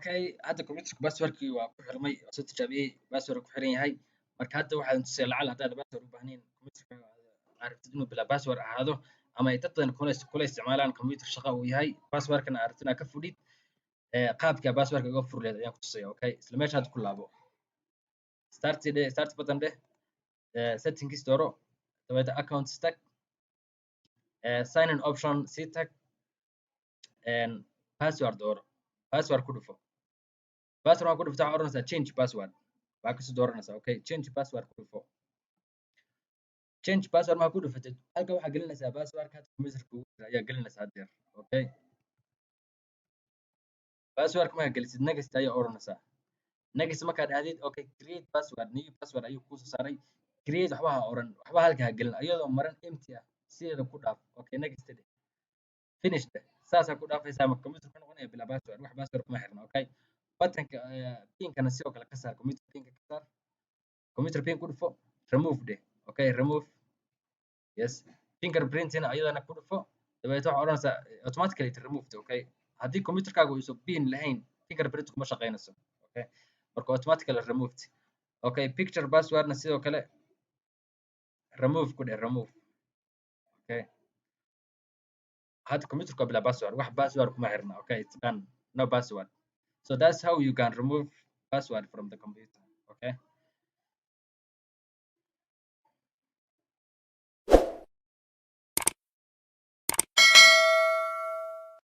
Okay, hadda computerka passwordkii waa ku xirmay, waa soo tijaabiyey, password ku xiran yahay. Marka hadda waxaan tusay lacala haddaad password u baahnayn, computerka aad rabtid inuu bilaa password ahaado ama ay dad badan kula isticmaalaan, computer shaqa uu yahay, passwordkana aad rabtid inaad ka fudhid, qaabka passwordka uga furi lahayd ayaan ku tusaya. Okay, isla meesha hadda ku laabo, start dheh, start button dheh, settings dooro, dabeeta accounts tag, sign in option sii tag, password dooro, password ku dhufo. Password waa ku dhufta, waxaa oranaysaa change password baa kasii dooranaysaa. Okay, change password ku dhufo. Change password maa ku dhufatid, halka waxaa gelinaysaa passwordka hadda computerka kugu jira ayaa gelinaysaa haddeer. Okay, passwordka markaa gelisid, next ayaa oranaysaa. Next markaad dhahdid, okay, create password, new password ayuu kuusoo saaray. Create waxba ha oran, waxba halka ha gelin, iyadoo maran, empty ah, sideeda ku dhaaf. Okay, next dheh, finish dheh. Saasaa ku dhaafaysaa. Marka computer ku noqonaya bilaa password, wax password kuma xirna. Okay, buttonka pinkana sidoo kale ka saar, computer pinka ka saar. Computer pin ku dhufo, remove dheh. Okay, remove, yes. Fingerprintina ayadana ku dhufo, dabeetna waxaa odhanaysaa automatically it removed. Okay, haddii computerkaaga uusan pin lahayn, fingerprint kuma shaqaynayso. Okay, marka automatically removed. Okay, picture passwordna sidoo kale remove ku dheh, remove. Okay, hadda computerka waa bilaa password, wax password kuma xirna. Okay, it's done, no password. So that's how you can remove password from the computer. Okay.